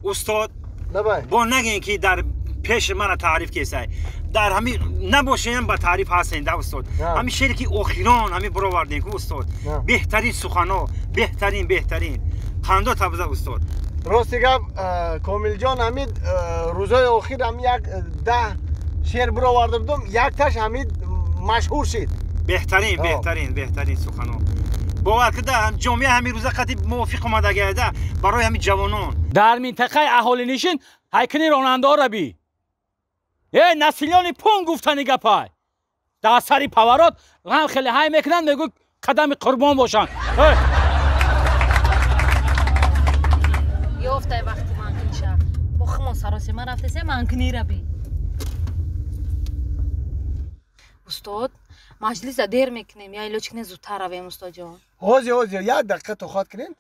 Устод бо нагин ки дар пеши мана таъриф кесай. Дар ҳами набошем ба таъриф ҳастен да устод. Ҳами шере ки охирон ҳами баровардем ку устод. Беҳтарин сухано, беҳтарин беҳтарин. Қандо табза устод. Рости гап Комилҷон ҳамид рӯзҳои охир ҳами як 10 шеър бароварда будум, якташ ҳамид машҳур шид. Беҳтарин, беҳтарин, беҳтарин сухано. Бовар кида ҷомеа ҳамин рӯза қати мувофиқ омадагида барои ҳамин ҷавонон. Дар минтақаи аҳолинишин ҳайкини ронандаҳоро би. Э населёни пун гуфтани гапай. Дар сари поворот ҳам хеле ҳай мекунанд, мегӯ қадами қурбон бошанд. Ёфтай вақти манкиниша. Бо химон саросима рафтесе манкинира би. Устод, маҷлиса дер мекунем, я илоҷ кунем зудтар равем, устодҷон. Ҳозир, ҳозир, як дақиқа тоқат кунем.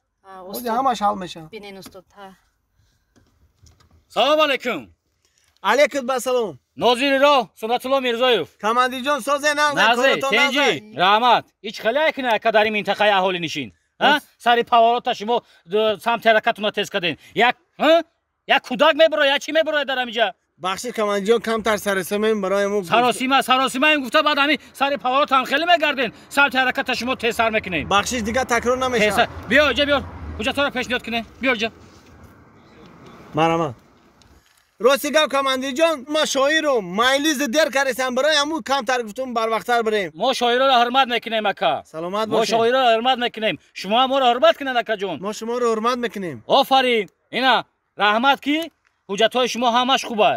Ҳозир ҳамаш ҳал мешавад. Бинен, устод, ҳа. Салом алейкум. Алейкум басалом. Нозири роҳ Суннатулло Мирзоев. Командирҷон, созе нағзе, тенҷи, раҳмат. Ҳеҷ хеле кунед ака дар ин минтақаи аҳолинишин. Сари поворота шумо самти ҳаракатона тез кардем. Як як кӯдак мебарояд, як чӣ мебарояд дар ҳаминҷа? Бахши командирҷон, камтар саросимаем барои мо. Саросима, саросимаем гуфта баъд ҳамин сари поворот ҳам хеле мегарден. Самти ҳараката шумо тезтар мекунем. Бахшиш, дигар такрор намешавад. Биё иҷа, биё. Ҳуҷҷатҳоро пешниҳод кунем. Биё иҷа. Марҳамат. Рости гап командирҷон, ма шоирум, майлизи дер кардесам, барои ҳамун камтар гуфтум барвақттар бирем. Мо шоироро ҳурмат мекунем, ака. Саломат бошед. Мо шоироро ҳурмат мекунем. Шумо моро ҳурмат кунед, акаҷон. Мо шуморо ҳурмат мекунем. Офарин. Ина раҳмат ки ҳуҷҷатҳои шумо ҳамаш хуба.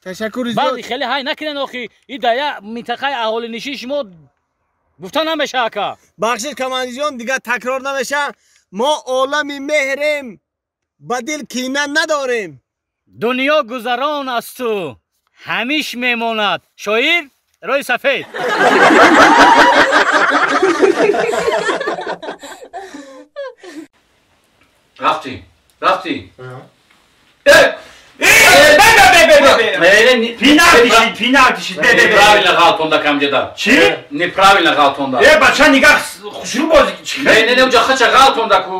Ташаккур зиёд. Баъд хеле ҳай накунед охи. И дар як минтақаи аҳолинишин шумо гуфта намешавад, ака. Бахшиш командирҷон, дигар такрор намешавад. Мо олами меҳрем, ба дил кина надорем. Дунё гузарон асту ҳамиш мемонад. Шоир рӯи сафед. Рафтӣ, рафтӣ. Пенальти шид. Неправильно ғалтонда камҷада. Чӣ? Неправильно ғалтонда. Э, бача нигаҳ хушрӯ бозӣ чӣ? Не, не, не, уҷа хача ғалтонда ку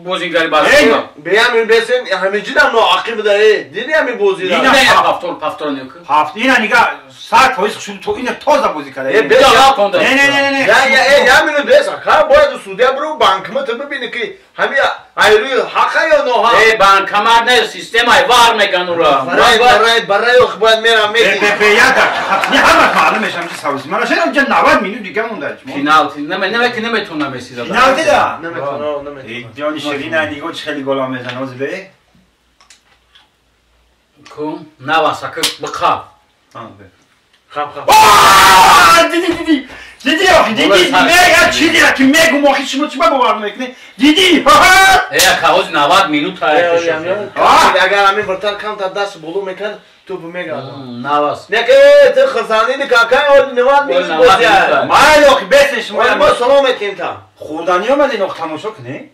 бозингари Барселона. Беям бесен ҳамиҷидам ноақил буда, э. Диди ҳами бозиро. Не, повтор, повтор не ку. Ҳафт, ина нигаҳ 100% хушрӯ то ина тоза бозӣ карда. Э, бея ғалтонда. Не, не, не, не. Я, я, э, я минут бес, ха бояд судья биру банкмат бибини ки ҳами айрӯи ҳақа ё ноҳақ. Э, банкомат не, системаи вар меган ура. Барай, барай, барай, ох бояд мерам меги. Бе, бе, як дақиқа. Не, ҳамаш маълум мешавад, ки савоси. Мана шояд онҷа 90 минут дига монда. Пеналти, не, наметавонам Месси зада. Пеналти да? Наметавонам, наметавонам. Ҷони Ширина нигоҳ чӣ хеле гола мезанад, ҳозир бе. Кун, наваса, ки биқаб. Хаб, хаб. Диди, диди. Диди, охи, диди, мега чӣ дира ки мегум, охи шумо чӣ ба бовар мекунед? Диди, ха-ха! Э, ака, ҳозир 90 минут агар ҳамин вратар камтар даст боло мекард, тӯп мегардад. Навас. Не, ки ту хурсандини какай, ҳоли 90 минут бозӣ. Майли, охи, бесен шумо. Мо салом метиҳем та. Хӯрданӣ омадин, охи, тамошо кунед.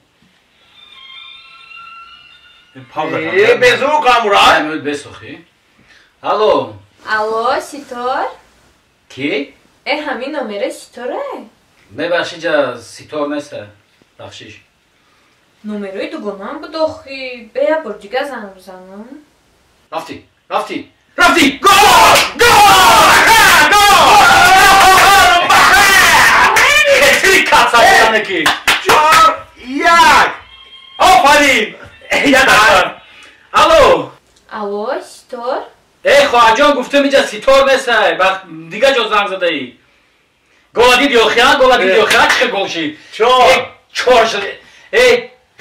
Пауза. Э, безу камурай. Минут бес, охи. Алло. Алло, Ситор? Ки? Э, ҳамин номера Ситоре? Мебахши, ҷа Ситор нест, бахшиш. Номерои дугонам буд охи. Бе як бор дига занг бизанам. Рафтӣ, рафтӣ, рафтӣ! Гол! Гол! Гол! Хетри каца бизане ки. 4-1. Офарин! Як дақиқа. Алло. Алло, Ситор? Э, хоҳарҷон, гуфтам инҷа Ситор нест, дига ҷо занг задаӣ. Гола диди охи, гола диди охи, чӣ хел гол шид? Чор. Чор шуд. Э,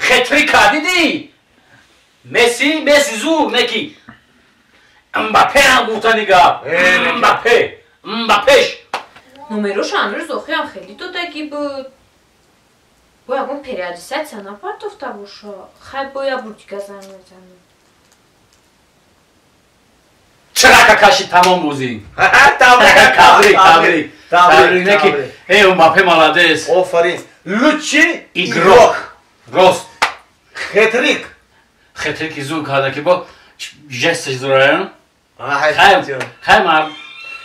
хетрика диди? Месси, Месси зур, не ки. Мбаппе ҳам гуфтани гап. Мбаппе, Мбаппеш. Номерош ҳанӯз охиам хеле додагӣ буд. Бо ягон переадресация напартофта боша. Хай, бо як бор дига занг мезанам. Чирака кашид тамом бозӣ. Табрик, табрик, табрик. Не ки, э, Мбаппе молодец. Офарин. Лучший игрок. Рост. Хетрик. Хетрики зур карда ки бо жесташ зура. Хай, хай мар.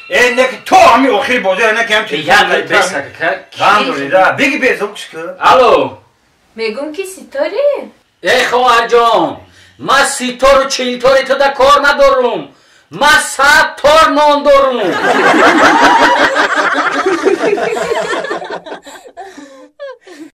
Э, не ки то ҳами охири бозӣ, не ки ҳам Я бес ака. Ғам дорӣ, да. Биги безук шуку. Алло. Мегум ки Ситори? Э, хоҳарҷон. Ман ситору чилтори туда кор надорум. Ман 100 тор нон дорум.